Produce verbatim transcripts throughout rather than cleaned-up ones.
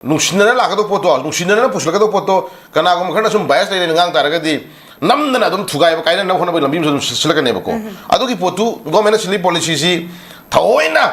ꯅꯨꯡꯁꯤꯅꯅ ꯂꯥꯛꯀꯗꯧꯕ ꯄꯣꯠꯇꯣ, ꯅꯨꯡꯁꯤꯅꯅ ꯄꯨꯁꯤꯜꯂꯛꯀꯗꯧꯕ ꯄꯣꯠꯇꯣ, ꯀꯅꯥꯒꯨꯝꯕ ꯈꯔꯅ ꯁꯨꯝ bias ꯂꯩꯔꯦꯅ ꯉꯥꯡ ꯇꯥꯔꯒꯗꯤ, ꯅꯝꯗꯅ ꯑꯗꯨꯝ ꯊꯨꯒꯥꯏꯕ ꯀꯥꯏꯅꯅꯕ ꯍꯣꯠꯅꯕꯒꯤ ꯂꯝꯕꯤ ꯑꯃꯁꯨ ꯑꯗꯨꯝ ꯁꯤꯜꯂꯛꯀꯅꯦꯕꯀꯣ꯫ ꯑꯗꯨꯒꯤ ꯄꯣꯠꯇꯨ ꯒꯣꯔꯃꯦꯟꯅ ꯁꯤꯜꯂꯤ ꯄꯣꯂꯤꯁꯤꯁꯤ ꯊꯑꯣꯏꯅ,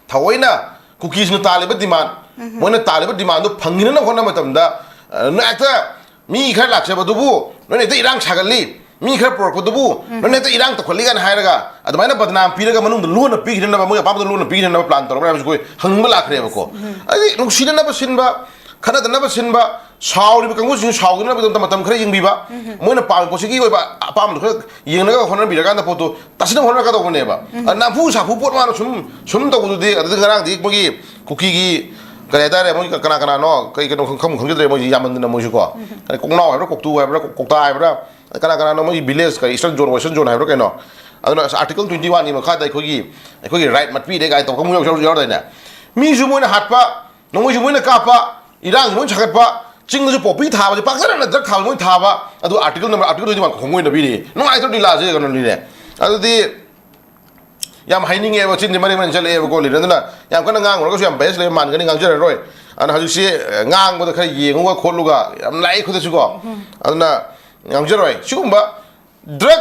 ꯊꯑꯣꯏꯅ ꯀꯨꯀꯤꯁꯤꯡꯅ ꯇꯥꯜꯂꯤꯕ demand, ꯃꯣꯏꯅ ꯇꯥꯜꯂꯤꯕ demandꯗꯨ ꯐꯪꯅꯅꯕ ꯍꯣꯠꯅꯕ ꯃꯇꯝꯗ, ꯑ, ꯅꯣꯏ ꯍꯦꯛꯇ ꯃꯤ ꯈꯔ ꯂꯥꯛꯆꯕꯗꯨꯕꯨ ꯅꯣꯏꯅ ꯍꯦꯛꯇ ꯏꯔꯥꯡ ꯁꯥꯒꯠꯂꯤ, ꯃꯤ ꯈꯔ ꯄꯨꯔꯛꯄꯗꯨꯕꯨ ꯅꯣꯏꯅ ꯍꯦꯛꯇ ꯏꯔꯥꯡ ꯇꯧꯈꯠꯂꯤ ꯀꯥꯏꯅ ꯍꯥꯏꯔꯒ, ꯑꯗꯨꯃꯥꯏꯅ ꯕꯗꯅꯥꯝ ꯄꯤꯔꯒ ꯃꯅꯨꯡꯗ ꯂꯣꯟꯅ ꯄꯤꯈꯤꯅꯕ, ꯃꯣꯏ ꯑꯄꯥꯝꯕꯗ ꯂꯣꯟꯅ ꯄꯤꯈꯤꯅꯕ plan ꯇꯧꯔꯛꯄ꯭ꯔꯥ ꯍꯥꯏꯕꯁꯤ ꯑꯩꯈꯣꯏ ꯍꯪꯅꯤꯡꯕ ꯂꯥꯛꯈ꯭ꯔꯦꯕꯀꯣ꯫ ꯍꯥꯏꯗꯤ ꯅꯨꯡꯁꯤꯅꯅꯕ ꯁꯤꯟꯕ, ꯈꯠꯅꯗꯅꯕ ꯁꯤꯟꯕ, ꯁꯥꯎꯔꯤꯕ ꯀꯥꯡꯕꯨꯁꯤꯡ ꯁꯥꯎꯗꯅꯕꯒꯤꯗꯃꯛꯇ ꯃꯇꯝ ꯈꯔ ꯌꯦꯡꯕꯤꯕ, ꯃꯣꯏꯅ ꯄꯥꯝꯃꯤ ꯄꯣꯠꯁꯤꯒꯤ ꯑꯣꯏꯕ ꯑꯄꯥꯝꯕꯗꯨ ꯈꯔ ꯌꯦꯡꯂꯒ ꯍꯣꯠꯅꯕꯤꯔꯀꯥꯟꯗ ꯄꯣꯠꯇꯨ ꯇꯥꯁꯤꯟꯅꯕ ꯍꯣꯠꯅꯔꯛꯀꯗꯧꯕꯅꯦꯕ꯫ ꯑ, ꯅꯝꯐꯨ ꯁꯥꯐꯨ ꯄꯣꯠ ꯃꯥꯅ ꯁꯨꯝ, ꯁꯨꯝ ꯇꯧꯕꯗꯨꯗꯤ, ꯑꯗꯨꯗꯤ ꯉꯔꯥꯡꯗꯤ ꯃꯣꯏꯒꯤ ꯀꯨꯀꯤꯒꯤ ꯀꯔꯤ ꯍꯥꯏꯇꯥꯔꯦ, ꯃꯣꯏ ꯀꯅꯥ ꯀꯅꯥꯅꯣ, ꯀꯩ ꯀꯩꯅꯣ ꯈꯪ-, ꯈꯪꯕꯨ ꯈꯪꯖꯗ꯭ꯔꯦ, ꯃꯣꯏꯁꯤ ꯌꯥꯝꯃꯟꯗꯅ ꯃꯣꯏꯁꯨ ꯀꯣ꯫ ꯀꯔꯤ ꯀꯣꯡꯅꯥꯎ ꯍꯥꯏꯕ꯭ꯔꯥ, ꯀꯣꯛꯇꯨ ꯍꯥꯏꯕ꯭ꯔꯥ, ꯀꯣꯛꯇꯥ ꯍꯥꯏꯕ꯭ꯔꯥ, ꯀꯅꯥ ꯀꯅꯥꯅꯣ ꯃꯣꯏꯒꯤ village, ꯀꯔꯤ Eastern Zone, Western Zone ꯍꯥꯏꯕ꯭ꯔꯥ ꯀꯩꯅꯣ, ꯑꯗꯨꯅ ꯑꯁ, Article twenty one ꯒꯤ ꯃꯈꯥꯗ ꯑꯩꯈꯣꯏꯒꯤ, ꯑꯩꯈꯣꯏꯒꯤ right ꯃꯠꯄꯤꯔꯦ ꯀꯥꯏꯅ ꯇꯧꯕ ꯀꯥꯡꯕꯨ ꯌꯥꯎ-, ꯌꯥꯎ-, ꯌꯥꯎꯔꯗꯥꯏꯅꯦ? ꯃꯤꯁꯨ ꯃꯣꯏꯅ ꯍꯥꯠꯄ, ꯅꯣꯡꯃꯩꯁꯨ ꯃꯣꯏꯅ ꯀꯥꯞꯄ, ꯏꯔꯥꯡꯁꯨ ꯃꯣꯏꯅ ꯁꯥꯒꯠꯄ, ꯆꯤꯡꯗꯁꯨ poppy ꯊꯥꯕꯁꯦ, ꯄꯥꯛꯇꯛꯅꯅ drug ꯊꯥꯕ ꯃꯣꯏꯅ ꯊꯥꯕ, ꯑꯗꯨ Article number, Article twenty one ꯈꯣꯡꯕ ꯑꯣꯏꯅ ꯄꯤꯔꯤ꯫ ꯅꯨꯡꯉꯥꯏꯇ꯭ꯔꯣ ꯂꯤꯂꯥꯁꯦ? ꯀꯩꯅꯣꯅꯤꯅꯦ꯫ ꯑꯗꯨꯗꯤ ꯌꯥꯝ ꯍꯥꯏꯅꯤꯡꯉꯦꯕ, ꯆꯤꯟꯁꯦ ꯃꯔꯦꯡ ꯃꯔꯦꯡ ꯆꯠꯂꯛꯑꯦꯕꯀꯣ, ꯂꯤꯗꯔ꯫ ꯑꯗꯨꯅ ꯌꯥꯝ ꯀꯟꯅ ꯉꯥꯡꯉꯨꯔꯒꯁꯨ ꯌꯥꯝ bias ꯂꯩꯕ ꯃꯥꯟꯒꯅꯤ, ꯉꯥꯡꯖꯔꯔꯣꯏ꯫ ꯑꯗꯨꯅ ꯍꯧꯖꯤꯛꯁꯦ, ꯑ, ꯉꯥꯡꯕꯗ ꯈꯔ ꯌꯦꯡꯉꯨꯒ ꯈꯣꯠꯂꯨꯒ ꯌꯥꯝ ꯂꯥꯛꯏ ꯈꯨꯗꯛꯁꯨꯀꯣ꯫ ꯑꯗꯨꯅ ꯉꯥꯡꯖꯔꯣꯏ꯫ ꯁꯤꯒꯨꯝꯕ drug,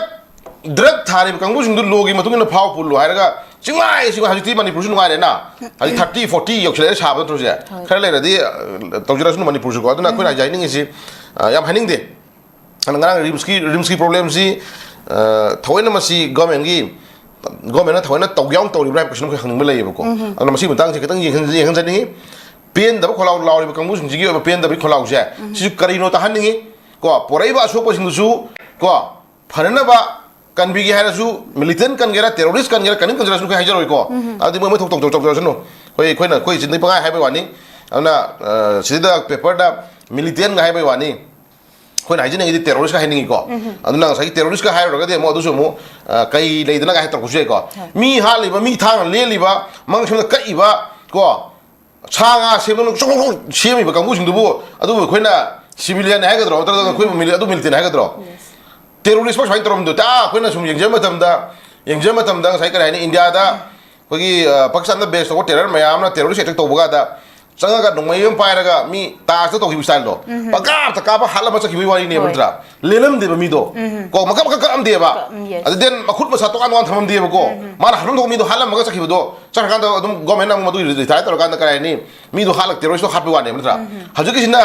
drug ꯊꯥꯔꯤꯕ ꯀꯥꯡꯕꯨꯁꯤꯡꯗꯨ lawꯒꯤ ꯃꯇꯨꯡ ꯏꯟꯅ ꯐꯥꯎ ꯄꯨꯜꯂꯨ ꯍꯥꯏꯔꯒ ꯆꯤꯡꯉꯥꯏ, ꯆꯤꯡꯉꯥꯏ, ꯍꯧꯖꯤꯛꯇꯤ ꯃꯅꯤꯄꯨꯔꯁꯨ ꯅꯨꯡꯉꯥꯏꯔꯦꯅ꯫ ꯍꯧꯖꯤꯛ thirty, forty ꯌꯧꯁꯤꯜꯂꯛꯑꯦ ꯁꯥꯕ ꯅꯠꯇ꯭ꯔꯣ ꯁꯦ? ꯍꯣꯏ꯫ ꯈꯔ ꯂꯩꯔꯗꯤ, ꯑ, ꯇꯧꯖꯔꯁꯅꯨ ꯃꯅꯤꯄꯨꯔꯁꯨꯀꯣ꯫ ꯑꯗꯨꯅ ꯑꯩꯈꯣꯏꯅ ꯍꯥꯏꯖ-, ꯍꯥꯏꯅꯤꯡꯉꯤꯁꯤ, ꯑ, ꯌꯥꯝ ꯍꯥꯏꯅꯤꯡꯗꯦ꯫ ꯑꯗꯨꯅ ꯉꯔꯥꯡ RIMSꯀꯤ, RIMSꯀꯤ problemꯁꯤ, ꯑ, ꯊꯑꯣꯏꯅ ꯃꯁꯤ governmentꯒꯤ, governmentꯅ ꯊꯑꯣꯏꯅ ꯇꯧꯒꯦ ꯌꯥꯎꯅ ꯇꯧꯔꯤꯕ꯭ꯔꯥ ꯍꯥꯏꯕ question ꯑꯃꯈꯛ ꯍꯪꯅꯤꯡꯕ ꯂꯩꯌꯦꯕꯀꯣ꯫ ꯑꯗꯨꯅ ꯃꯁꯤꯒꯤ ꯃꯇꯥꯡꯁꯦ ꯈꯤꯇꯪ ꯌꯦꯡꯍꯟ-, ꯌꯦꯡꯍꯟꯖꯅꯤꯡꯉꯤ꯫ ꯄꯦꯟꯗꯕ ꯈꯣꯜꯂꯥꯎ ꯂꯥꯎꯔꯤꯕ ꯀꯥꯡꯕꯨꯁꯤꯡꯁꯤꯒꯤ ꯑꯣꯏꯕ ꯄꯦꯟꯗꯕꯒꯤ ꯈꯣꯜꯂꯥꯎꯁꯦ, ꯁꯤꯁꯨ ꯀꯔꯤꯅꯣ ꯇꯥꯍꯟꯅꯤꯡꯉꯤ꯫ ꯀꯣ, ꯄꯣꯔꯛꯏꯕ ꯑꯁꯣꯛꯄꯁꯤꯡꯗꯨꯁꯨ, ꯀꯣ, ꯐꯅꯅꯕ ꯀꯟꯕꯤꯒꯦ ꯍꯥꯏꯔꯁꯨ, militant ꯀꯟꯒꯦꯔꯥ, terrorist ꯀꯟꯒꯦꯔꯥ, ꯀꯟꯅꯤꯡ ꯀꯟꯖꯔꯁꯨ ꯑꯩꯈꯣꯏ ꯍꯥꯏꯖꯔꯣꯏꯀꯣ꯫ ꯑꯗꯨꯗꯤ ꯃꯣꯏ, ꯃꯣꯏ ꯊꯣꯛ ꯇꯧ-, ꯇꯧ-, ꯇꯧꯖꯔꯁꯅꯨ꯫ ꯑꯩꯈꯣꯏ, ꯑꯩꯈꯣꯏꯅ, ꯑꯩꯈꯣꯏ ꯆꯤꯟꯗꯩ ꯄꯪꯍꯥꯏ ꯍꯥꯏꯕꯩ ꯋꯥꯅꯤ꯫ ꯑꯗꯨꯅ, ꯑ, ꯁꯤꯗ paperꯗ militantꯒ ꯍꯥꯏꯕꯩ ꯋꯥꯅꯤ꯫ ꯑꯩꯈꯣꯏꯅ ꯍꯥꯏꯖꯅꯤꯡꯉꯤꯗꯤ terroristꯀ ꯍꯥꯏꯅꯤꯡꯉꯤꯀꯣ꯫ ꯑꯗꯨꯅ ꯉꯁꯥꯏꯒꯤ terroristꯀ ꯍꯥꯏꯔꯨꯔꯒꯗꯤ ꯑꯃꯨꯛ ꯑꯗꯨꯁꯨ ꯑꯃꯨꯛ, ꯑ, ꯀꯩ ꯂꯩꯗꯅꯒ ꯍꯥꯏ ꯇꯧꯔꯛꯄꯁꯨ ꯌꯥꯏꯀꯣ꯫ ꯍꯣꯏ꯫ ꯃꯤ ꯍꯥꯠꯂꯤꯕ, ꯃꯤ ꯊꯥꯡꯅ ꯂꯦꯜꯂꯤꯕ, ꯃꯉꯛ ꯁꯝꯗ ꯀꯛꯏꯕ, ꯀꯣ, ꯁꯥ ꯉꯥ ꯁꯦꯝꯗꯅ ꯆꯣꯛ ꯆꯣꯛ ꯆꯣꯛ ꯁꯦꯝꯃꯤꯕ ꯀꯥꯡꯕꯨꯁꯤꯡꯗꯨꯕꯨ ꯑꯗꯨꯕꯨ ꯑꯩꯈꯣꯏꯅ civilianꯅꯦ ꯍꯥꯏꯒꯗ꯭ꯔꯣ? ꯅꯠꯇ꯭ꯔꯒ ꯑꯩꯈꯣꯏꯕꯨ mili-, ꯑꯗꯨ militantꯅꯦ ꯍꯥꯏꯒꯗ꯭ꯔꯣ? Yes꯫ Terroristꯃꯛ ꯁꯨꯃꯥꯏꯅ ꯇꯧꯔꯝꯗꯣꯏ ꯇꯥ-, ꯑꯩꯈꯣꯏꯅ ꯁꯨꯝ ꯌꯦꯡꯖꯕ ꯃꯇꯝꯗ, ꯌꯦꯡꯖꯕ ꯃꯇꯝꯗ ꯉꯁꯥꯏ ꯀꯔꯤ ꯍꯥꯏꯅꯤ, ꯏꯟꯗꯤꯌꯥꯗ ꯑꯩꯈꯣꯏꯒꯤ, ꯑ, ꯄꯥꯀꯤꯁꯇꯥꯟꯗ base ꯇꯧꯕ terror ꯃꯌꯥꯝ ꯑꯃꯅ terrorist attack ꯇꯧꯕ ꯀꯥꯟꯗ ꯆꯪꯉꯒ ꯅꯣꯡꯃꯩ ꯑꯃ ꯄꯥꯏꯔꯒ ꯃꯤ ꯇꯥꯖꯇ ꯇꯧꯈꯤꯕ ꯁ꯭ꯇꯥꯏꯜꯗꯣ, ꯎꯝ꯫ ꯄꯪꯀꯥꯞꯇ ꯀꯥꯞꯄ ꯍꯥꯠꯂꯝꯃ ꯆꯠꯈꯤꯕꯒꯤ ꯋꯥꯔꯤꯅꯦꯕ, ꯍꯣꯏ꯫ ꯅꯠꯇ꯭ꯔꯥ? ꯂꯦꯜꯂꯝꯗꯦꯕ ꯃꯤꯗꯣ꯫ ꯎꯝ꯫ ꯀꯣ, ꯃꯀꯛ ꯃꯀꯛ ꯀꯛꯑꯝꯗꯦꯕ꯫ ꯀꯛ-, ꯎꯝ, yes꯫ ꯑꯗꯨ then ꯃꯈꯨꯠ ꯃꯁꯥ ꯇꯣꯉꯥꯟ ꯇꯣꯉꯥꯟ ꯊꯝꯃꯝꯗꯦꯕꯀꯣ꯫ ꯎꯝ꯫ ꯃꯥꯅ ꯍꯥꯠꯐꯝ ꯊꯣꯛꯄ ꯃꯤꯗꯣ ꯍꯥꯠꯂꯝꯃꯒ ꯆꯠꯈꯤꯕꯗꯣ, ꯆꯠꯈ꯭ꯔꯀꯥꯟꯗ ꯑꯗꯨꯝ ꯒꯣꯔꯃꯦꯟꯅ ꯑꯃꯨꯛ ꯃꯗꯨꯒꯤ retire ꯇꯧꯔꯀꯥꯟꯗ, ꯀꯔꯤ ꯍꯥꯏꯅꯤ, ꯃꯤꯗꯣ ꯍꯥꯠꯂꯒ terrorist ꯇꯣ ꯍꯥꯠꯄꯩ ꯋꯥꯅꯦꯕ, ꯅꯠꯇ꯭ꯔꯥ? ꯎꯝ꯫ ꯍꯧꯖꯤꯛꯀꯤꯁꯤꯅ,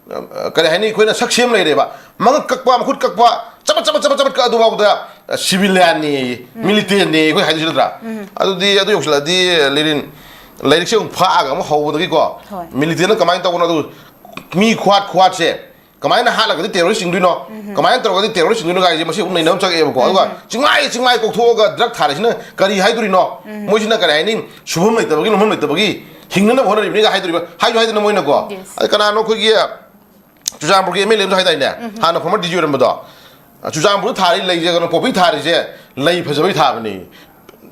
ꯑ, ꯀꯔꯤ ꯍꯥꯏꯅꯤ, ꯑꯩꯈꯣꯏꯅ ꯁꯛ ꯁꯦꯝ ꯂꯩꯔꯦꯕ꯫ ꯃꯉꯛ ꯀꯛꯄ, ꯃꯈꯨꯠ ꯀꯛꯄ, ꯆꯄꯠ ꯆꯄꯠ ꯆꯄꯠ ꯆꯄꯠ ꯀꯛ ꯑꯗꯨꯐꯥꯎꯗ, ꯑ, civilian ꯅꯦ, ꯎꯝ꯫ Militant ꯅꯦ ꯑꯩꯈꯣꯏ ꯍꯥꯏꯗꯣꯏꯁꯤ, ꯅꯠꯇ꯭ꯔꯥ? ꯎꯝ꯫ ꯑꯗꯨꯗꯤ ꯑꯗꯨ ꯌꯧꯁꯤꯜꯂꯛꯑꯗꯤ, ꯂꯦꯅꯤꯟ, ꯂꯥꯏꯔꯤꯛꯁꯦ ꯑꯃꯨꯛ ꯐꯥꯛꯑꯒ ꯑꯃꯨꯛ ꯍꯧꯕꯗꯒꯤꯀꯣ, ꯍꯣꯏ꯫ Militant ꯅ ꯀꯃꯥꯏꯅ ꯇꯧꯕꯅꯣ, ꯑꯗꯨ ꯃꯤ ꯈꯨꯍꯥꯠ ꯈꯨꯍꯥꯠꯁꯦ ꯀꯃꯥꯏꯅ ꯍꯥꯠꯂꯒꯗꯤ terrorist ꯆꯤꯡꯗꯣꯏꯅꯣ? ꯎꯝ꯫ ꯀꯃꯥꯏꯅ ꯇꯧꯔꯒꯗꯤ terrorist ꯆꯤꯡꯗꯣꯏꯅꯣ ꯀꯥꯏꯁꯦ ꯃꯁꯤ ꯑꯃꯨꯛ ꯅꯩꯅꯕ ꯑꯃ ꯆꯪꯉꯛꯑꯦꯕꯀꯣ꯫ ꯑꯗꯨꯒ ꯎꯝ꯫ ꯆꯤꯡꯃꯥꯏ ꯆꯤꯡꯃꯥꯏ ꯀꯣꯛꯊꯣꯛꯑꯒ drug ꯊꯥꯔꯤꯁꯤꯅ ꯀꯔꯤ ꯍꯥꯏꯗꯣꯔꯤꯅꯣ? ꯎꯝ꯫ ꯃꯣꯏꯁꯤꯅ ꯀꯔꯤ ꯍꯥꯏꯅꯤ? ꯁꯨꯐꯝ ꯂꯩꯇꯕꯒꯤ, ꯅꯣꯝꯐꯝ ꯂꯩꯇꯕꯒꯤ ꯍꯤꯡꯅꯅꯕ ꯍꯣꯠꯅꯔꯤꯕꯅꯤꯒ ꯍꯥꯏꯗꯣꯔꯤꯕ? ꯍꯥꯏꯁꯨ ꯍꯥꯏꯗꯅ ꯃꯣꯏꯅꯀꯣ꯫ Yes꯫ ꯑꯗ ꯀꯅꯥꯅꯣ ꯑꯩꯈꯣꯏꯒꯤ ꯆꯨꯔꯆꯥꯟꯄꯨꯔꯒꯤ M L A ꯑꯃꯁꯨ ꯍꯥꯏꯗꯥꯏꯅꯦ? ꯎꯝ꯫ ꯍꯥꯟꯅ former D G ꯑꯣꯏꯔꯝꯕꯗꯣ꯫ ꯆꯨꯔꯆꯥꯟꯄꯨꯔꯗ ꯊꯥꯔꯤ ꯂꯩꯁꯦ, ꯀꯩꯅꯣ, poppy ꯊꯥꯔꯤꯁꯦ ꯂꯩ ꯐꯖꯕꯩ ꯊꯥꯕꯅꯤ꯫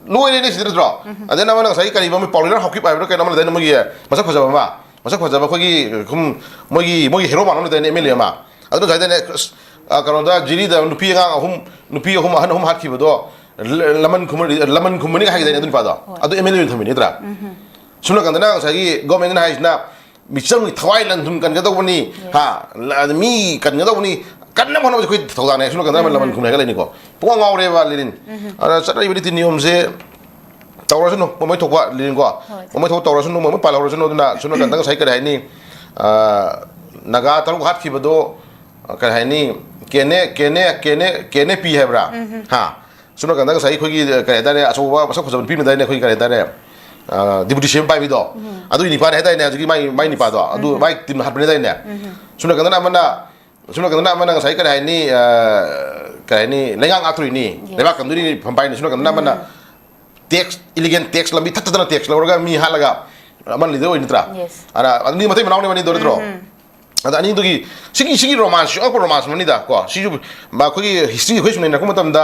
ꯂꯣꯏꯔꯦꯅꯦ ꯁꯤꯗ, ꯅꯠꯇ꯭ꯔꯣ? ꯎꯝ꯫ ꯑꯗꯩ ꯑꯃꯅ ꯉꯁꯥꯏꯒꯤ ꯀꯔꯤꯕ, ꯑꯃ ꯄꯥꯎꯂꯤꯅꯔ ꯍꯥꯎꯀꯤꯞ ꯍꯥꯏꯕ꯭ꯔꯥ ꯀꯩꯅꯣ ꯑꯃ ꯂꯩꯗꯥꯏꯅꯦ, ꯃꯣꯏꯒꯤ ꯃꯁꯛ ꯐꯖꯕ ꯑꯃ, ꯃꯁꯛ ꯐꯖꯕ ꯑꯩꯈꯣꯏꯒꯤ ꯁꯨꯝ ꯃꯣꯏꯒꯤ, ꯃꯣꯏꯒꯤ hero ꯃꯥꯟꯕ ꯑꯃ ꯂꯩꯗꯥꯏꯅꯦ, M L A ꯑꯃ꯫ ꯑꯗꯨꯅ ꯉꯁꯥꯏꯗꯅꯦ, ꯑꯁ, ꯑ, ꯀꯩꯅꯣꯗ ꯖꯤꯔꯤꯗ ꯅꯨꯄꯤ ꯑꯉꯥꯡ ꯑꯍꯨꯝ, ꯅꯨꯄꯤ ꯑꯍꯨꯝ, ꯑꯍꯟ ꯑꯍꯨꯝ ꯍꯥꯠꯈꯤꯕꯗꯣ, ꯂ-, ꯂꯃꯟ ꯈꯨꯝꯕ, ꯂꯃꯟ ꯈꯨꯝꯕꯅꯤꯒ ꯍꯥꯏꯒꯤꯗꯥꯏꯅꯦ ꯑꯗꯨ ꯅꯨꯄꯥꯗꯣ? ꯍꯣꯏ꯫ ꯑꯗꯨ M L A ꯑꯣꯏꯅ ꯊꯝꯃꯤꯅꯤ, ꯅꯠꯇ꯭ꯔꯥ? ꯎꯝ꯫ ꯁꯣꯝ ꯅꯥꯀꯟꯗꯅ ꯉꯁꯥꯏꯒꯤ ꯒꯣꯔꯃꯦꯟꯅ ꯍꯥꯏꯁꯤꯅ ꯃꯤꯆꯝꯒꯤ ꯊꯋꯥꯏ ꯂꯟ ꯊꯨꯝ ꯀꯟꯒꯗꯧꯕꯅꯤ, ꯌꯦꯁ꯫ ꯍꯥ, ꯂ-, ꯃꯤ ꯀꯟꯒꯗꯧꯕꯅꯤ, ꯀꯟꯅꯕ ꯍꯣꯠꯅꯕꯁꯦ ꯑꯩꯈꯣꯏ ꯊꯧꯗꯥꯡꯅꯦ꯫ ꯁꯣꯝ ꯅꯥꯀꯟꯗ ꯎꯝ꯫ ꯂꯃꯟ ꯈꯨꯝꯅ ꯍꯥꯏꯒꯠꯂꯛꯏꯅꯤꯀꯣ꯫ ꯄꯨꯡꯉꯥꯎ ꯉꯥꯎꯔꯦꯕ ꯂꯦꯅꯤꯟ꯫ ꯎꯝ꯫ ꯑꯗꯨꯅ ꯆꯠꯅꯔꯤꯕ ꯔꯤꯇꯤ ꯅꯤꯌꯣꯝꯁꯦ ꯇꯧꯔꯁꯅꯨ, ꯃꯣꯏ ꯊꯣꯛꯄ ꯂꯦꯅꯤꯟꯀꯣ꯫ ꯍꯣꯏ꯫ ꯃꯣꯏ ꯊꯣꯛꯄ ꯇꯧꯔꯁꯅꯨ, ꯃꯣꯏ ꯄꯥꯜꯍꯧꯔꯁꯅꯨ꯫ ꯑꯗꯨꯅ ꯁꯣꯝ ꯅꯥꯀꯟꯗ ꯉꯁꯥꯏ ꯀꯔꯤ ꯍꯥꯏꯅꯤ, ꯑ, ꯅꯥꯒꯥ ꯇꯔꯨꯛ ꯍꯥꯠꯈꯤꯕꯗꯣ, ꯑ, ꯀꯔꯤ ꯍꯥꯏꯅꯤ, ꯀꯦꯅꯦ, ꯀꯦꯅꯦ, ꯀꯦꯅꯦ, ꯀꯦꯅꯦ ꯄꯤ ꯍꯥꯏꯕ꯭ꯔꯥ? ꯎꯝ꯫ ꯍꯥ? ꯁꯣꯝ ꯅꯥꯀꯟꯗ ꯉꯁꯥꯏ ꯑꯩꯈꯣꯏꯒꯤ, ꯀꯔꯤ ꯍꯥꯏꯇꯥꯔꯦ, ꯑꯆꯧꯕ ꯃꯁꯛ ꯐꯖꯕ ꯅꯨꯄꯤ ꯑꯃ ꯂꯩꯗꯥꯏꯅꯦ, ꯑꯩꯈꯣꯏꯒꯤ ꯀꯔꯤ ꯍꯥꯏꯇꯥꯔꯦ, ꯑ, deputy C M ꯄꯥꯏꯕꯤꯗꯣ, ꯎꯝ꯫ ꯑꯗꯨꯒꯤ ꯅꯤꯄꯥꯅꯦ ꯍꯥꯏꯗꯥꯏꯅꯦ, ꯍꯧꯖꯤꯛꯀꯤ ꯃꯥꯏ, ꯃꯥꯏ ꯅꯤꯄꯥꯗꯣ, ꯑꯗꯨ ꯎꯝ꯫ ꯃꯥꯏ team ꯍꯥꯠꯄꯅꯦ ꯍꯥꯏꯗꯥꯏꯅꯦ? ꯎꯝ꯫ ꯁꯣꯝ ꯅꯥꯀꯟꯗꯅ ꯑꯃꯅ, ꯁꯣꯝ ꯅꯥꯀꯟꯗꯅ ꯑꯃꯅ ꯉꯁꯥꯏ ꯀꯔꯤ ꯍꯥꯏꯅꯤ, ꯑ, ꯀꯔꯤ ꯍꯥꯏꯅꯤ, ꯂꯩꯉꯥꯛ ꯉꯥꯛꯇꯣꯔꯤꯅꯤ, ꯌꯦꯁ꯫ ꯂꯩꯕꯥꯛ ꯀꯟꯗꯣꯔꯤꯅꯤ ꯐꯝ ꯄꯥꯏꯅꯤ, ꯁꯣꯝ ꯅꯥꯀꯟꯗꯅ ꯑꯃꯅ ꯎꯝ꯫ Tax, illegal tax ꯂꯝꯕꯤ ꯊꯠꯇꯗꯅ tax ꯂꯧꯔꯒ ꯃꯤ ꯍꯥꯠꯂꯒ ꯑꯃꯅ leader ꯑꯣꯏ, ꯅꯠꯇ꯭ꯔꯥ? ꯌꯦꯁ꯫ ꯑꯗ ꯑꯅꯤ ꯃꯇꯩ ꯃꯅꯥꯎꯅꯦꯕ ꯑꯅꯤꯗꯣ, ꯅꯠꯇ꯭ꯔꯣ? ꯎꯝ꯫ ꯑꯗ ꯑꯅꯤꯗꯨꯒꯤ, ꯁꯤꯒꯤ, ꯁꯤꯒꯤ romance ꯁꯤ ꯑꯉꯛꯄ romance ꯑꯃꯅꯤꯗ, ꯀꯣ꯫ ꯁꯤꯁꯨ ꯃ-, ꯑꯩꯈꯣꯏꯒꯤ history ꯑꯩꯈꯣꯏ ꯁꯨꯝ ꯅꯩꯅꯔꯛꯄ ꯃꯇꯝꯗ,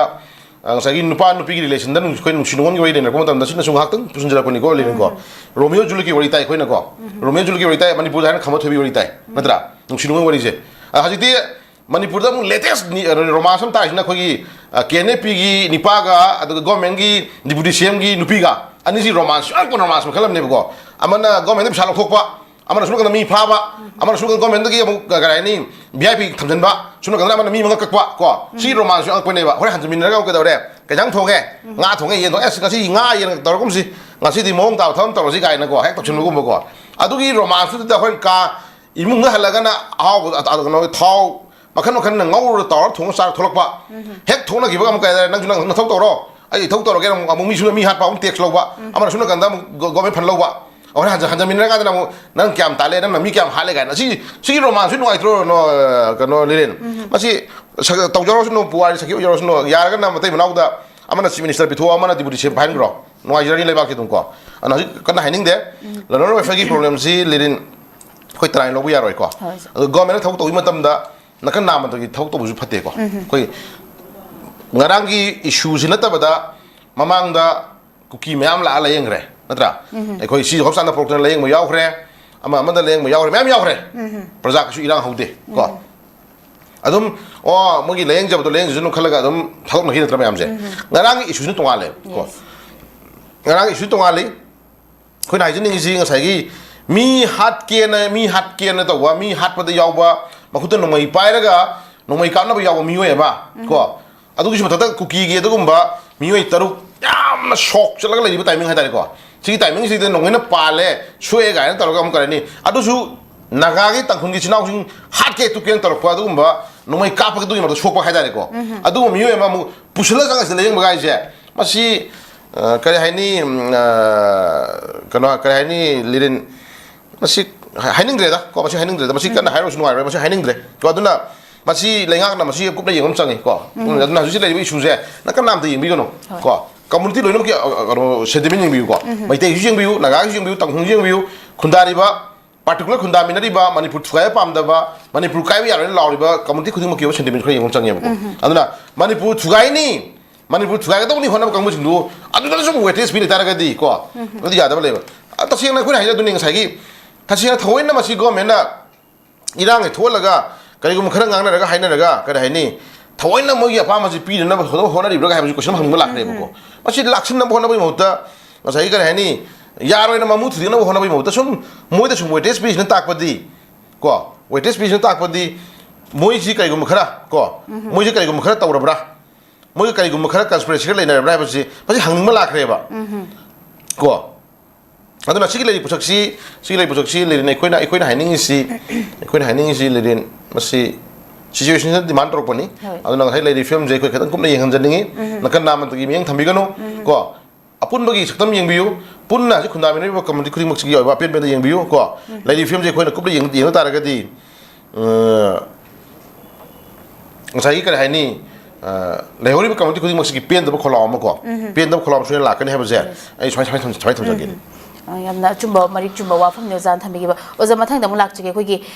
ꯑ, ꯉꯁꯥꯏꯒꯤ ꯅꯨꯄꯥ ꯅꯨꯄꯤꯒꯤ relation ꯗ ꯅꯨꯡ-, ꯑꯩꯈꯣꯏ ꯅꯨꯡꯁꯤ ꯅꯨꯡꯉꯣꯟꯒꯤ ꯋꯥꯔꯤ ꯅꯩꯅꯔꯛꯄ ꯃꯇꯝꯗ ꯁꯤꯅꯁꯨ ꯉꯥꯏꯍꯥꯛꯇꯪ ꯄꯨꯁꯤꯟꯖꯔꯛꯄꯅꯤꯀꯣ, ꯂꯦꯅꯤꯟꯀꯣ꯫ ꯎꯝ꯫ ꯔꯣꯃꯤꯑꯣ ꯖꯨꯂꯤꯌꯠꯀꯤ ꯋꯥꯔꯤ ꯇꯥꯏ ꯑꯩꯈꯣꯏꯅꯀꯣ꯫ ꯎꯝ꯫ ꯔꯣꯃꯤꯑꯣ ꯖꯨꯂꯤꯌꯠꯀꯤ ꯋꯥꯔꯤ ꯇꯥꯏ, ꯃꯅꯤꯄꯨꯔꯗ ꯍꯥꯏꯔꯒꯅ ꯈꯝꯕ ꯊꯣꯏꯕꯤ ꯋꯥꯔꯤ ꯇꯥꯏ, ꯎꯝ꯫ ꯅꯠꯇ꯭ꯔꯥ? ꯅꯨꯡꯁꯤ ꯅꯨꯡꯉꯣꯟ ꯋꯥꯔꯤꯁꯦ꯫ ꯑ, ꯍꯧꯖꯤꯛꯇꯤ ꯃꯅꯤꯄꯨꯔꯗ ꯑꯃꯨꯛ latest ꯅꯤ-, romance ꯑꯃ ꯇꯥꯏꯁꯤꯅ ꯑꯩꯈꯣꯏꯒꯤ, ꯑ, ꯀꯦ ꯑꯦꯟ ꯑꯦꯐ ꯄꯤꯒꯤ ꯅꯤꯄꯥꯒ, ꯑꯗꯨꯒ ꯒꯣꯔꯃꯦꯟꯒꯤ deputy C M ꯒꯤ ꯅꯨꯄꯤꯒ, ꯑꯅꯤꯁꯤ ꯔꯣꯃꯥꯟꯁ, ꯑꯉꯛꯄ ꯔꯣꯃꯥꯟꯁ ꯃꯈꯜ ꯑꯃꯅꯦꯕꯀꯣ꯫ ꯑꯃꯅ ꯒꯣꯔꯃꯦꯟꯗ ꯄꯩꯁꯥ ꯂꯧꯊꯣꯛꯄ, ꯑꯃꯅ ꯁꯣꯝ ꯅꯥꯀꯟꯗ ꯃꯤ ꯐꯥꯕ, ꯑꯃꯅ ꯁꯣꯝ ꯅꯥꯀꯟꯗ ꯒꯣꯔꯃꯦꯟꯗꯒꯤ ꯑꯃꯨꯛ ꯀ-, ꯀꯔꯤ ꯍꯥꯏꯅꯤ, ꯚꯤ ꯑꯥꯏ ꯄꯤ ꯊꯝꯖꯤꯟꯕ, ꯁꯣꯝ ꯅꯥꯀꯟꯗ ꯑꯃꯅ ꯃꯤ ꯃꯉꯛ ꯀꯛꯄ ꯀꯣ꯫ ꯁꯤ ꯔꯣꯃꯥꯟꯁꯁꯨ ꯑꯉꯛꯄꯅꯦꯕ꯫ ꯍꯣꯔꯦꯟ ꯍꯟꯖꯤꯟꯃꯤꯟꯅꯔꯒ ꯑꯃꯨꯛ ꯀꯩꯗꯧꯔꯦ? ꯀꯩ ꯏꯟꯖꯥꯡ ꯊꯣꯡꯉꯦ? ꯉꯥ ꯊꯣꯡꯉꯦ, ꯌꯦꯟ ꯊꯣꯡꯉꯦ, ꯑꯁ, ꯉꯁꯤ ꯉꯥ ꯌꯦꯟ ꯇꯧꯔꯒꯨꯝꯁꯤ, ꯉꯁꯤꯗꯤ ꯃꯑꯣꯡ ꯇꯥꯕ ꯊꯕꯛ ꯑꯃ ꯇꯧꯔꯁꯤ ꯀꯥꯏꯅꯀꯣ, ꯍꯦꯛ ꯇꯧꯁꯤꯟꯕꯒꯨꯝꯕꯀꯣ꯫ ꯑꯗꯨꯒꯤ ꯔꯣꯃꯥꯟꯁꯇꯨꯗ ꯑꯩꯈꯣꯏꯅ ꯀꯥ ꯏꯃꯨꯡꯗ ꯍꯜꯂꯒꯅ ꯑꯍꯥꯎꯕ, ꯑ, ꯑ, ꯀꯩꯅꯣ, ꯊꯥꯎ ꯃꯈꯟ ꯃꯈꯟꯅ ꯉꯧꯔ ꯇꯧꯔ ꯊꯣꯡꯉ ꯆꯥꯔ ꯊꯣꯛꯂꯛꯄ꯫ ꯍꯦꯛ ꯊꯣꯛꯅꯈꯤꯕꯒ ꯑꯃꯨꯛ ꯀꯩ ꯍꯥꯏꯇꯥꯔꯦ, "ꯅꯪꯁꯨ ꯅꯪ ꯅꯊꯧ ꯇꯧꯔꯣ, ꯑꯩ ꯏꯊꯧ ꯇꯧꯔꯒꯦ", ꯑꯃꯨꯛ, ꯑꯃꯨꯛ ꯃꯤꯁꯨ ꯃꯤ ꯍꯥꯠꯄ, ꯑꯃꯨꯛ ꯇꯦꯛꯁ ꯂꯧꯕ, ꯑꯃꯅ ꯁꯣꯝ ꯅꯥꯀꯟꯗ ꯑꯃꯨꯛ ꯒꯣ-, ꯒꯣꯔꯃꯦꯟ ꯐꯟ ꯂꯧꯕ꯫ ꯑꯩꯈꯣꯏ ꯍꯟꯖ-, ꯍꯟꯖꯟꯃꯤꯟꯅꯔꯀꯥꯟꯗ ꯑꯃꯨꯛ, "ꯅꯪ ꯀꯌꯥꯝ ꯇꯥꯜꯂꯦ, ꯅꯪꯅ ꯃꯤ ꯀꯌꯥꯝ ꯍꯥꯠꯂꯦ?" ꯀꯥꯏꯅ꯫ ꯁꯤ, ꯁꯤꯒꯤ ꯔꯣꯃꯥꯟꯁꯁꯨ ꯅꯨꯡꯉꯥꯏꯇ꯭ꯔꯣ, ꯅꯣ-, ꯀꯩꯅꯣ, ꯂꯤꯔꯦꯟ? ꯃꯁꯤ ꯁ-, ꯇꯧꯖꯔꯁꯅꯨ, ꯄꯨꯋꯥꯔꯤ ꯁꯛꯈꯤꯕ ꯑꯣꯏꯖꯔꯁꯅꯨ, ꯌꯥꯔꯒꯅ ꯃꯇꯩ ꯃꯅꯥꯎꯗ ꯑꯃꯅ ꯆꯤꯐ ꯃꯤꯅꯤꯁꯇꯔ ꯄꯤꯊꯣꯛꯑꯣ, ꯑꯃꯅ ꯗꯤꯄꯨꯇꯤ ꯁꯤ ꯑꯦꯝ ꯄꯥꯏꯍꯟꯈ꯭ꯔꯣ꯫ ꯅꯨꯡꯉꯥꯏꯖꯔꯅꯤ ꯂꯩꯕꯥꯛꯀꯤ ꯑꯗꯨꯝ ꯀꯣ꯫ ꯑꯗꯨꯅ ꯍꯧꯖꯤꯛ ꯀꯟꯅ ꯍꯥꯏꯅꯤꯡꯗꯦ꯫ ꯂꯦꯟꯗ ꯑꯣꯔꯗꯔ ꯋꯦꯜꯐꯤꯌꯔꯒꯤ ꯄ꯭ꯔꯣꯕ꯭ꯂꯦꯝꯁꯤ, ꯂꯤꯔꯤꯟ, ꯑꯩꯈꯣꯏ ꯇꯔꯥꯏꯅ ꯂꯧꯕ ꯌꯥꯔꯣꯏꯀꯣ꯫ ꯍꯣꯏ, ꯁꯥꯔ꯫ ꯑꯗꯣ ꯒꯣꯔꯃꯦꯟꯅ ꯊꯕꯛ ꯇꯧꯕ ꯃꯇꯝꯗ ꯅꯥꯀꯟ ꯅꯥꯝꯃꯗꯒꯤ ꯊꯕꯛ ꯇꯧꯕꯁꯨ ꯐꯠꯇꯦꯀꯣ꯫ ꯑꯩꯈꯣꯏ ꯉꯔꯥꯡꯒꯤ ꯏꯁꯨꯁꯤ ꯅꯠꯇꯕꯗ ꯃꯃꯥꯡꯗ ꯀꯨꯀꯤ ꯃꯌꯥꯝ ꯂꯥꯛꯑ ꯂꯥꯏꯌꯦꯡꯈ꯭ꯔꯦ, ꯅꯠꯇ꯭ꯔꯥ? ꯑꯩꯈꯣꯏ ꯁꯤ ꯍꯣꯁꯄꯤꯇꯥꯜꯗ ꯄꯣꯔꯛꯇꯅ ꯂꯥꯌꯦꯡꯕ ꯌꯥꯎꯈ꯭ꯔꯦ, ꯑꯃ ꯑꯃꯗ ꯂꯥꯌꯦꯡꯕ ꯌꯥꯎꯈ꯭ꯔꯦ, ꯃꯌꯥꯝ ꯌꯥꯎꯈ꯭ꯔꯦ꯫ ꯄ꯭ꯔꯖꯥ ꯀꯩꯁꯨ ꯏꯔꯥꯡ ꯍꯧꯗꯦ ꯀꯣ꯫ ꯑꯗꯨꯝ, ꯑꯣ, ꯃꯣꯏꯒꯤ ꯂꯥꯌꯦꯡꯖꯕꯗꯣ ꯂꯥꯌꯦꯡꯖꯁꯅꯨ ꯈꯜꯂꯒ ꯑꯗꯨꯝ ꯊꯥꯗꯣꯛꯅꯈꯤ ꯅꯠꯇ꯭ꯔꯥ ꯃꯌꯥꯝꯁꯦ? ꯉꯔꯥꯡꯒꯤ ꯏꯁꯨꯁꯤꯅ ꯇꯣꯉꯥꯜꯂꯦ ꯀꯣ꯫ Yes. ꯉꯔꯥꯡꯒꯤ ꯏꯁꯨ ꯇꯣꯉꯥꯜꯂꯤ꯫ ꯑꯩꯈꯣꯏꯅ ꯍꯥꯏꯖꯅꯤꯡꯉꯤꯁꯤ ꯉꯁꯥꯏꯒꯤ ꯃꯤ ꯍꯥꯠꯀꯦꯅ, ꯃꯤ ꯍꯥꯠꯀꯦꯅ ꯇꯧꯕ, ꯃꯤ ꯍꯥꯠꯄꯗ ꯌꯥꯎꯕ, ꯃꯈꯨꯠꯇ ꯅꯣꯡꯃꯩ ꯄꯥꯏꯔꯒ ꯅꯣꯡꯃꯩ ꯀꯥꯞꯅꯕ ꯌꯥꯎꯕ ꯃꯤꯑꯣꯏ ꯑꯃ ꯀꯣ꯫ ꯑꯗꯨꯒꯤꯁꯨ ꯃꯊꯛꯇ ꯀꯨꯀꯤꯒꯤ ꯑꯗꯨꯒꯨꯝꯕ ꯃꯤꯑꯣꯏ ꯇꯔꯨꯛ ꯌꯥꯝꯅ ꯁꯣꯛ ꯆꯠꯂꯒ ꯂꯩꯔꯤꯕ ꯇꯥꯏꯃꯤꯡ ꯍꯥꯏꯇꯥꯔꯦꯀꯣ꯫ ꯁꯤꯒꯤ ꯇꯥꯏꯃꯤꯡꯁꯤꯗ ꯅꯣꯡꯃꯩꯅ ꯄꯥꯜꯂꯦ, ꯁꯣꯛꯑꯦ ꯀꯥꯏꯅ ꯇꯧꯔꯒ ꯑꯃꯨꯛ ꯀꯔꯤ ꯍꯥꯏꯅꯤ? ꯑꯗꯨꯁꯨ ꯅꯥꯒꯥꯒꯤ ꯇꯥꯡꯈꯨꯜꯒꯤ ꯏꯆꯤꯟ ꯏꯅꯥꯎꯁꯤꯡ ꯍꯥꯠꯀꯦ ꯇꯨꯞꯀꯦꯅ ꯇꯧꯔꯛꯄ ꯑꯗꯨꯒꯨꯝꯕ ꯅꯣꯡꯃꯩ ꯀꯥꯞꯄꯒꯗꯨꯒꯤ ꯃꯔꯛꯇ ꯁꯣꯛꯄ ꯍꯥꯏꯇꯥꯔꯦꯀꯣ꯫ ꯑꯗꯨꯒꯨꯝꯕ ꯃꯤꯑꯣꯏ ꯑꯃ ꯑꯃꯨꯛ ꯄꯨꯁꯤꯜꯂ ꯆꯪꯉꯛꯏꯁꯤꯗ ꯂꯥꯌꯦꯡꯕ ꯍꯥꯏꯁꯦ, ꯃꯁꯤ, ꯑ, ꯀꯔꯤ ꯍꯥꯏꯅꯤ, ꯎꯝ, ꯑ, ꯀꯩꯅꯣ, ꯀꯔꯤ ꯍꯥꯏꯅꯤ, ꯂꯤꯔꯤꯟ, ꯃꯁꯤ ꯍꯥꯏꯅꯤꯡꯗ꯭ꯔꯦꯗ ꯀꯣ, ꯃꯁꯤ ꯍꯥꯏꯅꯤꯡꯗ꯭ꯔꯦꯗ, ꯃꯁꯤ ꯀꯟꯅ ꯍꯥꯏꯔꯨꯔꯁꯨ ꯅꯨꯡꯉꯥꯏꯔꯣꯏ, ꯃꯁꯤ ꯍꯥꯏꯅꯤꯡꯗ꯭ꯔꯦ ꯀꯣ꯫ ꯑꯗꯨꯅ ꯃꯁꯤ ꯂꯩꯉꯥꯛꯅ ꯃꯁꯤ ꯀꯨꯞꯅ ꯌꯦꯡꯕ ꯑꯃ ꯆꯪꯉꯤ ꯀꯣ꯫ ꯑꯗꯨꯅ ꯍꯧꯖꯤꯛ ꯍꯧꯖꯤꯛ ꯂꯩꯔꯤꯕ ꯏꯁꯨꯁꯦ ꯅꯥꯀꯟ ꯅꯥꯝꯗ ꯌꯦꯡꯕꯤꯒꯅꯨ ꯀꯣ꯫ ꯀꯝꯃꯨꯅꯤꯇꯤ ꯂꯣꯏꯅꯃꯛꯀꯤ, ꯑ, ꯑ, ꯀꯩꯅꯣ, ꯁꯦꯟꯇꯤꯃꯦꯟ ꯌꯦꯡꯕꯤꯌꯨꯀꯣ꯫ ꯃꯩꯇꯩꯒꯤꯁꯨ ꯌꯦꯡꯕꯤꯌꯨ, ꯅꯥꯒꯥꯒꯤꯁꯨ ꯌꯦꯡꯕꯤꯌꯨ, ꯇꯥꯡꯈꯨꯜꯒꯤꯁꯨ ꯌꯦꯡꯕꯤꯌꯨ, ꯈꯨꯟꯗꯥꯔꯤꯕ, ꯄꯥꯔꯇꯤꯀꯨꯂꯔ ꯈꯨꯟꯗꯥꯃꯤꯟꯅꯔꯤꯕ, ꯃꯅꯤꯄꯨꯔ ꯊꯨꯒꯥꯏꯕ ꯄꯥꯝꯗꯕ, ꯃꯅꯤꯄꯨꯔ ꯀꯥꯏꯕ ꯌꯥꯔꯣꯏꯅ ꯂꯥꯎꯔꯤꯕ ꯀꯝꯃꯨꯅꯤꯇꯤ ꯈꯨꯗꯤꯡꯃꯛꯀꯤ ꯑꯣꯏꯕ ꯁꯦꯟꯇꯤꯃꯦꯟ ꯈꯔ ꯌꯦꯡꯕ ꯑꯃ ꯆꯪꯉꯦꯕꯀꯣ꯫ ꯑꯗꯨꯅ ꯃꯅꯤꯄꯨꯔ ꯊꯨꯒꯥꯏꯅꯤ, ꯃꯅꯤꯄꯨꯔ ꯊꯨꯒꯥꯏꯒꯗꯧꯕꯅꯤ ꯍꯣꯠꯅꯕ ꯀꯥꯡꯕꯨꯁꯤꯡꯗꯨ ꯑꯗꯨꯗꯁꯨ ꯁꯨꯝ ꯋꯦꯇꯦꯖ ꯄꯤ ꯂꯩꯇꯥꯔꯒꯗꯤ ꯀꯣ, ꯑꯗꯨꯗꯤ ꯌꯥꯗꯕ ꯂꯩꯕ꯫ ꯑ, ꯇꯁꯦꯡꯅ ꯑꯩꯈꯣꯏꯅ ꯍꯥꯏꯖꯗꯨꯅꯤ ꯉꯁꯥꯏꯒꯤ, ꯇꯁꯦꯡꯅ ꯊꯑꯣꯏꯅ ꯃꯁꯤ ꯒꯣꯔꯃꯦꯟꯅ ꯏꯔꯥꯡꯁꯦ ꯊꯣꯛꯍꯜꯂꯒ ꯀꯔꯤꯒꯨꯝꯕ ꯈꯔ ꯉꯥꯡꯅꯔꯒ ꯍꯥꯏꯅꯔꯒ, ꯀꯔꯤ ꯍꯥꯏꯅꯤ, ꯊꯑꯣꯏꯅ ꯃꯣꯏꯒꯤ ꯑꯄꯥꯝꯕꯁꯤ ꯄꯤꯅꯅꯕ ꯍꯣꯠꯅ-, ꯍꯣꯠꯅꯔꯤꯕ꯭ꯔꯥ ꯍꯥꯏꯕꯁꯤ ꯀꯣꯏꯁꯟ ꯍꯪꯕ ꯂꯥꯛꯀꯅꯦꯕꯀꯣ꯫ ꯃꯁꯤ ꯂꯥꯛꯁꯤꯟꯅꯕ ꯍꯣꯠꯅꯕꯒꯤ ꯃꯍꯨꯠꯇ ꯉꯁꯥꯏꯒꯤ ꯀꯔꯤ ꯍꯥꯏꯅꯤ, ꯌꯥꯔꯣꯏꯅ ꯃꯃꯨ ꯊꯨꯗꯦꯛꯅꯕ ꯍꯣꯠꯅꯕꯒꯤ ꯃꯍꯨꯠꯇ ꯁꯨꯝ ꯃꯣꯏꯗ ꯁꯨꯝ ꯋꯦꯇꯦꯖ ꯄꯤꯔꯤꯁꯤꯅ ꯇꯥꯛꯄꯗꯤ, ꯀꯣ, ꯋꯦꯇꯦꯖ ꯄꯤꯔꯤꯁꯤꯅ ꯇꯥꯛꯄꯗꯤ ꯃꯣꯏꯁꯤ ꯀꯔꯤꯒꯨꯝꯕ ꯈꯔ, ꯀꯣ, ꯃꯣꯏꯁꯤ ꯀꯔꯤꯒꯨꯝꯕ ꯈꯔ ꯇꯧꯔꯕ꯭ꯔꯥ, ꯃꯣꯏꯒ ꯀꯔꯤꯒꯨꯝꯕ ꯈꯔ ꯀꯟꯁꯄꯤꯔꯦꯁꯤ ꯈꯔ ꯂꯩꯅꯔꯕ꯭ꯔꯥ ꯍꯥꯏꯕꯁꯤ ꯃꯁꯤ ꯍꯪꯅꯤꯡꯕ ꯂꯥꯛꯈ꯭ꯔꯦꯕ꯫ ꯀꯣ, ꯑꯗꯨꯅ ꯁꯤꯒꯤ ꯂꯩꯔꯤꯕ ꯄꯣꯠꯁꯛꯁꯤ, ꯁꯤꯒꯤ ꯂꯩꯔꯤꯕ ꯄꯣꯠꯁꯛꯁꯤ ꯂꯩꯔꯤꯅ ꯑꯩꯈꯣꯏꯅ, ꯑꯩꯈꯣꯏꯅ ꯍꯥꯏꯅꯤꯡꯉꯤꯁꯤ, ꯑꯩꯈꯣꯏꯅ ꯍꯥꯏꯅꯤꯡꯉꯤꯁꯤ ꯂꯩꯔꯤꯟ ꯃꯁꯤ ꯁꯤꯆꯨꯋꯦꯁꯟꯁꯤꯅ ꯗꯤꯃꯥꯟ ꯇꯧꯔꯛꯄꯅꯤ꯫ ꯑꯗꯨꯅ ꯉꯁꯥꯏ ꯂꯩꯔꯤꯕ ꯐꯤꯕꯝꯁꯦ ꯑꯩꯈꯣꯏ ꯈꯤꯇꯪ ꯀꯨꯞꯅ ꯌꯦꯡꯍꯟꯖꯅꯤꯡꯉꯤ꯫ ꯅꯥꯀꯟ ꯅꯥꯝꯃꯗꯒꯤ ꯃꯤꯠꯌꯦꯡ ꯊꯝꯕꯤꯒꯅꯨ꯫ ꯀꯣ, ꯑꯄꯨꯟꯕꯒꯤ ꯁꯛꯇꯝ ꯌꯦꯡꯕꯤꯌꯨ꯫ ꯄꯨꯟꯅ ꯍꯧꯖꯤꯛ ꯈꯨꯟꯗꯥꯃꯤꯟꯅꯔꯤꯕ ꯀꯝꯃꯨꯅꯤꯇꯤ ꯈꯨꯗꯤꯡꯃꯛꯁꯤꯒꯤ ꯑꯣꯏꯕ ꯑꯄꯦꯟꯕꯗ ꯌꯦꯡꯕꯤꯌꯨ꯫ ꯀꯣ, ꯂꯩꯔꯤꯕ ꯐꯤꯕꯝꯁꯦ ꯑꯩꯈꯣꯏꯅ ꯀꯨꯞꯅ ꯌꯦꯡ-, ꯌꯦꯡꯕ ꯇꯥꯔꯒꯗꯤ, ꯑ, ꯉꯁꯥꯏꯒꯤ ꯀꯔꯤ ꯍꯥꯏꯅꯤ, ꯑ, ꯂꯩꯍꯧꯔꯤꯕ ꯀꯝꯃꯨꯅꯤꯇꯤ ꯈꯨꯗꯤꯡꯃꯛꯁꯤꯒꯤ ꯄꯦꯟꯗꯕ ꯈꯣꯜꯂꯥꯎ ꯑꯃ, ꯀꯣ, ꯄꯦꯟꯗꯕ ꯈꯣꯜꯂꯥꯎ ꯑꯃ ꯁꯣꯏꯗꯅ ꯂꯥꯛꯀꯅꯤ ꯍꯥꯏꯕꯁꯦ ꯑꯩ ꯁꯨꯃꯥꯏꯅ, ꯁꯨꯃꯥꯏꯅ ꯊꯝ-, ꯁꯨꯃꯥꯏꯅ ꯊꯝꯖꯒꯦ꯫ ꯑ, ꯌꯥꯝꯅ ꯑꯆꯨꯝꯕ, ꯃꯔꯤꯛ ꯆꯨꯝꯕ ꯋꯥꯐꯝꯅꯦ ꯑꯣꯖꯥꯅ ꯊꯝꯕꯤꯈꯤꯕ꯫ ꯑꯣꯖꯥ, ꯃꯊꯪꯗ ꯑꯃꯨꯛ ꯂꯥꯛꯆꯒꯦ꯫ ꯑꯩꯈꯣꯏꯒꯤ